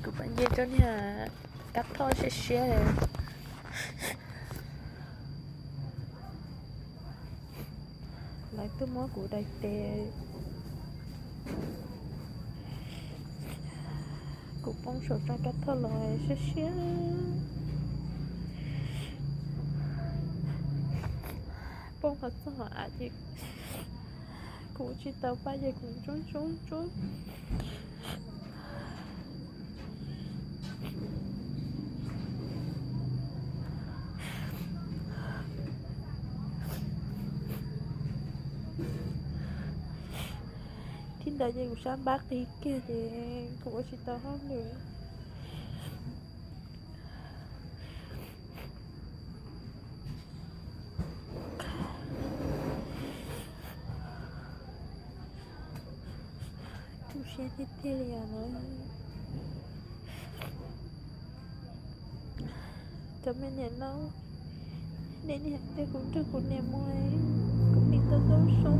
Kuv pab nce rau niag Kab Thoj siab siab. Lawv tuaj muab kuv daim tes, kuv poob saum roob Kab Thoj los siab siab. Poob los txog hauv av ces kuv tsis tau pab ces kuv ntsuab ntsuab ntsuab. Thaum ntawd ces kuv sab npab qis kiag ces kuv ua tsis tau hauj lwm. Tu siab tiag tiag li os. Cov me niam laus, nej niam hais tias kuv nrog kuv niam mus, kuv nim tau tau zoo.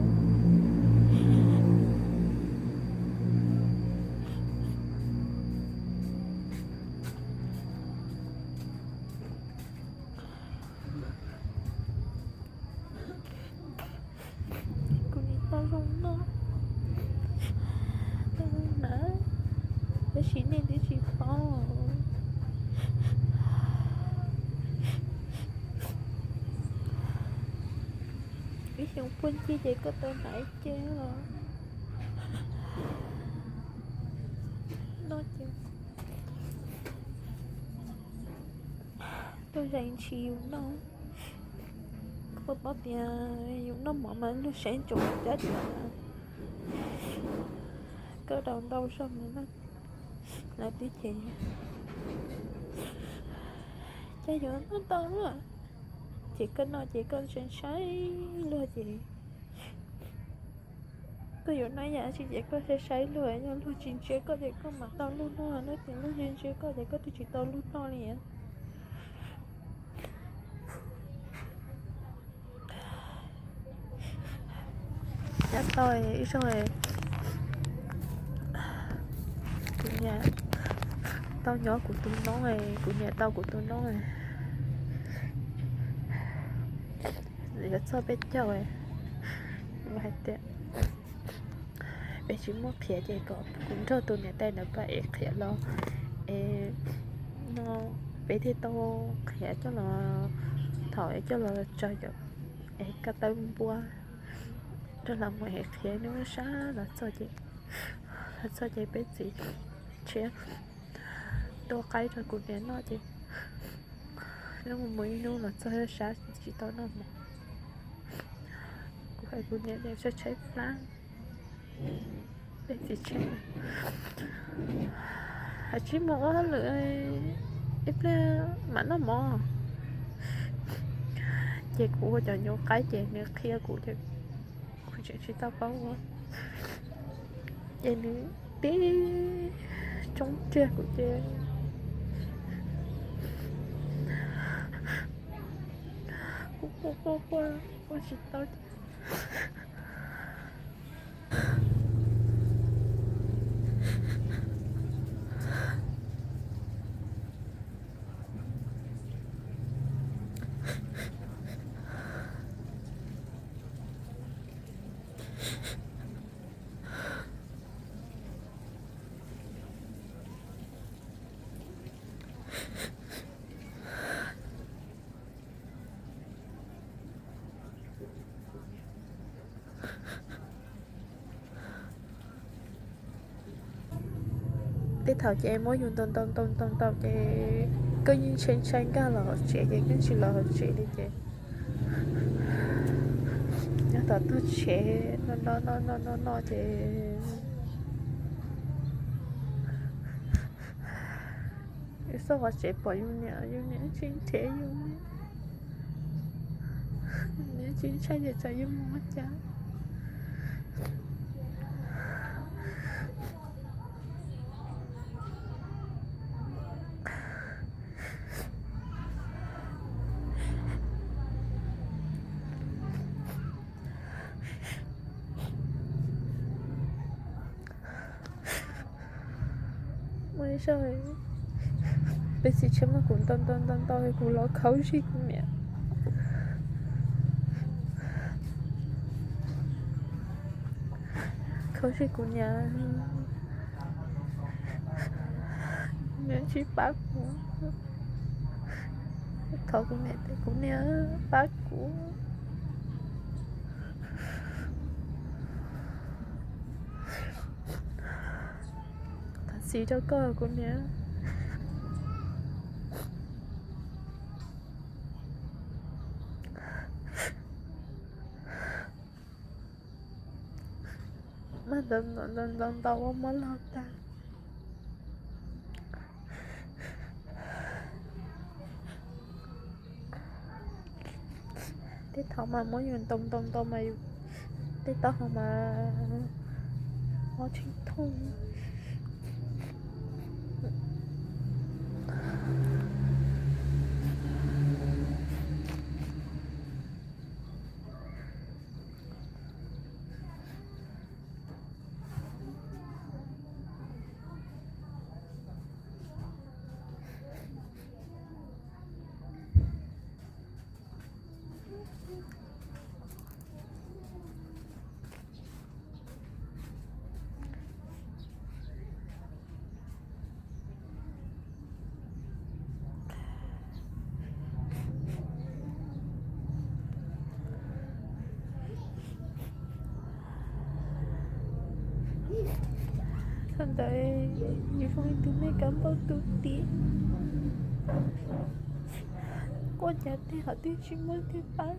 Kuv nim tau zoo noj, tau zoo hnav, tab sis nej twb tsis paub. Ib xyoo puag ncig ces koj tau hnav ib ce los noj ces tuaj zeem ntsis yus noj. Koj paub tias yus noj mov mas luag saib ntsoov cov cov koj daus ntau zog mus na, lawv twb cem. Cas yuav noj tau luaj? Ces koj noj ces koj ntshai ntshai luag ces koj yuav noj ib yam dab tsi ces koj saib saib luag, yog luag tsis ntsia koj ces koj mam tau luag noj, luag tsis, luag ntsia ntsia koj ces koj twb tsis tau luag noj li. Nyob tau ib zaug, kuv niam tau nyob kuv tus noob, kuv niam tau kuv tus noob, yuav txog peb caug, hais tias peb tsis muaj qhiav ces kom kuv nrog tus niam tais ntawd pab ev qhiav los, es no peb thiaj tau qhiav coj los, thaum coj los tso cov, es ko taw npua rau los mus ev qhiav. Hnub sab los txog ces, los txog ces peb txiv tshiab tua qaib rau kuv niam noj ces hnub mus ib hnub los txog sab tsis tau noj mov. Kuv hais kuv niam tias tshaib tshaib plab, peb txiv tshiab, hais tsis mus ua hauj lwm ib pliag mam noj mov. Ces kuv ua cov nyuv qaib ces nws qhia kuv ces kuv tseem tsis tau paub ua. Ces nws tib tsoob riag kuv ces kuv quaj quaj quaj ua tsis tau. Tej thaum ces muab yus ntaus ntaus ntaus ntaus ntaus ces koj yeej ntshai ntshai nkag los hauv tsev ces koj tsis los hauv tsev li ces nyob tom tog tsev no no no no no ces yus xauj qhov tsev pom yus niam, yus niam tsis nrhiav yus, niam tsis ntshai ces tsam yus mus ua cas. Peb txiv tshiab muab kuv ntaus ntaus ntaus ntaus, kuv los khaub zig kuv niam. Khaub zig kuv niam, nws tsis pab kuv. Thov kuv niam tias kuv niam pab kuv. Thov txim rau koj kuv niam. Mas ntaus ntaus ntaus ntaus ua muab log tag. Tej thaum mas muab yus ntaus ntaus ntaus mas yus tej taub hau mas mob tshee thooj. Thaum ntawd yus zoo li tus me kab npauj tu ti, quaj cas tej qhov twg tsis muaj leej twg pab.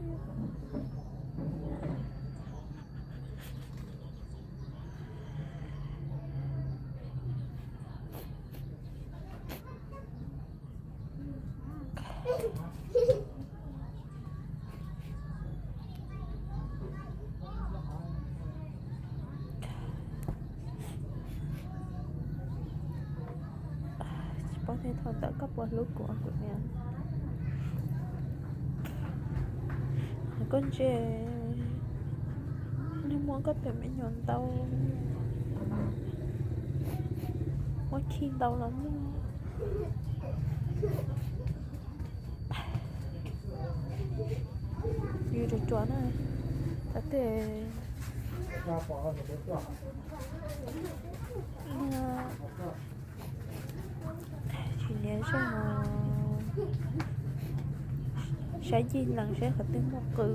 Tsis paub tias thaum ntawd koj puas hlub kuv, kuv niam. Koj ntsia, nws muab koj tus me nyuam ntaus, muab khi ntaus los muaj. Yus ruam ruam na, thaum twg tsis nias zog, saib ncig lees saib qhov twg muaj qws.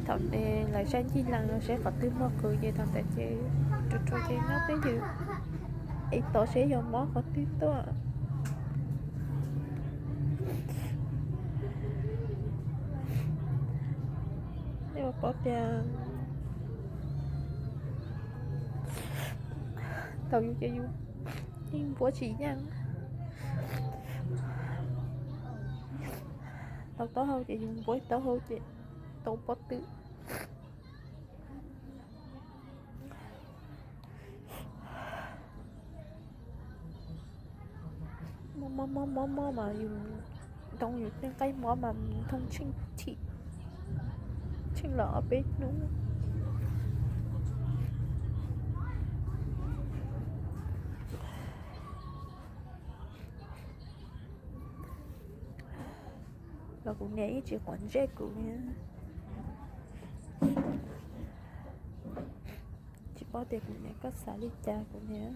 Thaum ntawd lawv saib ncig lees saib qhov twg muaj qws ces thaum ntawd ces ruam ruam ces nyob peb yus es tos seb yog mob qhov twg tuaj. Nej puas paub tias thaum yus ces yus yeej npuav tsis yeej. Tau taub hau ces yus npuav taub hau ces tau pob tw. Mob mob mob mob mas yus ntoo yus tej nqaij mob mas ntoo tsheej thim, tsheej los ob peb hnub. Los kuv niam yeej tsis quav ntsej kuv li. Tsis paub tias kuv niam koj xav li cas kuv niam.